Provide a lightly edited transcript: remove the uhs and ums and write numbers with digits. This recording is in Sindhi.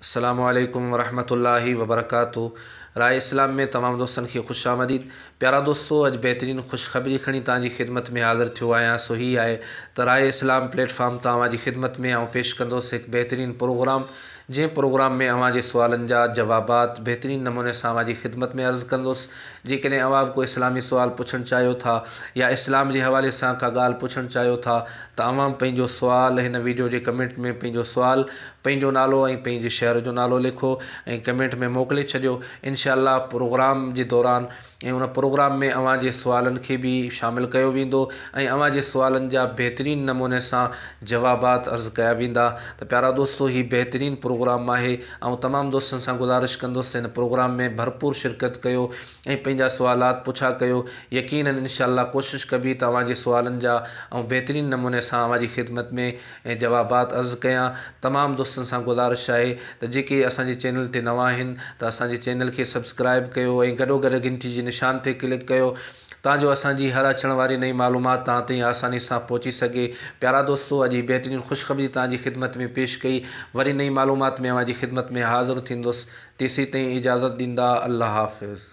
السلام عليڪم ورحمة الله وبرڪاته راء اسلام ۾ تمام دوستن کي خوش آمديد پيارا دوستو اڄ بهترين خوشخبري کڻي توهان جي خدمت ۾ حاضر ٿيو آهيان سو هي آهي ته راء اسلام پليٽ فارم تان اوهان جي خدمت ۾ آئون پيش ڪندس هڪ بهترين پروگرام جنهن پروگرام ۾ اوهان جي سوالن جا جوابات بهترين نموني سان اوهان جي خدمت ۾ عرض ڪندس جيڪڏهن اوهان به ڪو اسلامي سوال پڇڻ چاهيو ٿا يا اسلام جي حوالي سان ڪا ڳالهه پڇڻ چاهيو ٿا ته اوهان به پنهنجو سوال هن ويڊيو جي ڪمينٽ ۾ پنهنجو سوال پنهنجو نالو ۽ پنهنجي شهر جو نالو لکو ۽ ڪمينٽ ۾ موڪلي ڇڏيو انشاء الله پروگرام جي دوران ۽ ان پروگرام ۾ اوهان جي سوالن کي به شامل ڪيو ويندو ۽ اوهان جي سوالن جا بهترين نموني سان جوابات عرض ڪيا ويندا ته پيارا دوستو هي بهترين پروگرام آهي آئون تمام دوستن سان گذارش ڪندس ته هن پروگرام ۾ ڀرپور شرڪت ڪيو ۽ پنهنجا سوالات پڇا ڪيو يقينن انشاء الله ڪوشش ڪبي ته اوهان جي سوالن جا آئون بهترين نموني سان اوهان جي خدمت ۾ ۽ جوابات عرض ڪيان تمام دوستن سان گذارش آهي ته جيڪي اسان جي چينل تي نوان آهن ته اسان جي چينل کي سبسڪرائب ڪيو ۽ گڏو گڏ گهنٽي جي نشان تي ڪلڪ ڪيو تان جو اسان جي هر اچڻ واري نئين معلومات توهان تائين آساني سان پهچي سگهي پيارا دوستو اڄ هي بهترين خوشخبري توهان جي خدمت ۾ پيش ڪئي وري نئين معلومات ۾ اوهان جي خدمت ۾ حاضر ٿيندس تيسين تائين اجازت ڏيندا الله حافظ.